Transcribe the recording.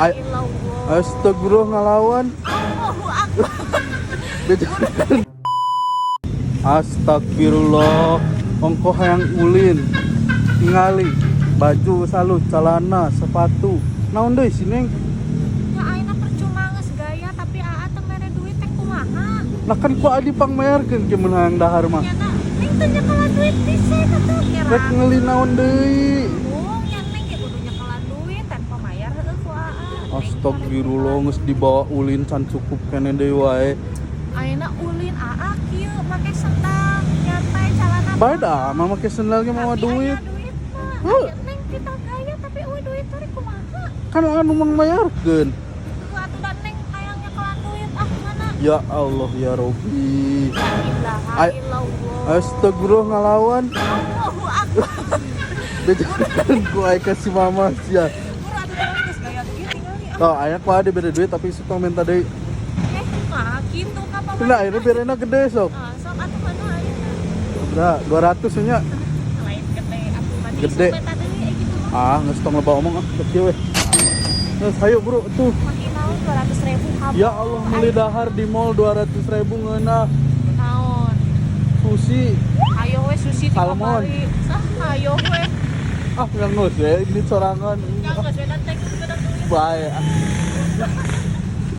Illallah. Astagfirullah, ngalawan. Allahu Akbar. Bejakeun. Astagfirullah, ongkoh hayang ulin. Tingali baju salut, celana, sepatu. Naon deui si Neng? Ya ayeuna percuma geus gaya, tapi aa teu mere duit teh kumaha? Lah, kan ku adi pangmayarkeun ke mun hayang dahar mah. Nya Neng teu nyekelan duit dhisik atuh kira. Rek ngeuli naon deui? Oh, nya Neng ge kudu nyekelan duit tanpa mayar heueuh ku aa. Neng. Astagfirullah, geus dibawa ulin can cukup keneh deui wae. Ayeuna ulin aa kieu make sendal, nyantai, celana. Bae dah, mah make sendal ge mawa Tapi duit. Aya duit mah. Heuh. Aya Neng kita gaya, tapi euweuh duit teh kumaha? Kan anu mangmayarkeun. Heuh atuh, da Neng hayang nyekelan duit, ah mana? Ya Allah ya Robi. La ilaha illallah. Astagfirullah, ngalawan. Allahu Akbar. Bejakeun ku aing ka si mama sia. Buru atuh, terus geus gaya kieu tingali ah. Tuh, aya ku adi beda duit, tapi suka minta deui. Eh, mah kitu ka paman. Nah, ini berena gede sok. Ah, sok atuh, mana ayeuna? Berapa? 200 nya. Lain gede atuh mah. Gede. Isuk meta deui eh gitu mah. Ah, geus tong loba omong ah, kieu we. Geus, hayu bro tuh. Makin naon 200 ribu kamu. Ya Allah, meuli dahar di mall 200 ribu ngeunah. Naon? Sushi. Ayo we sushi di Salmon. kamari. Sah, ayo we. Ah, nggak geus we, ini sorangan. Ya geus we, teh geus bener duit. Bae. Ah.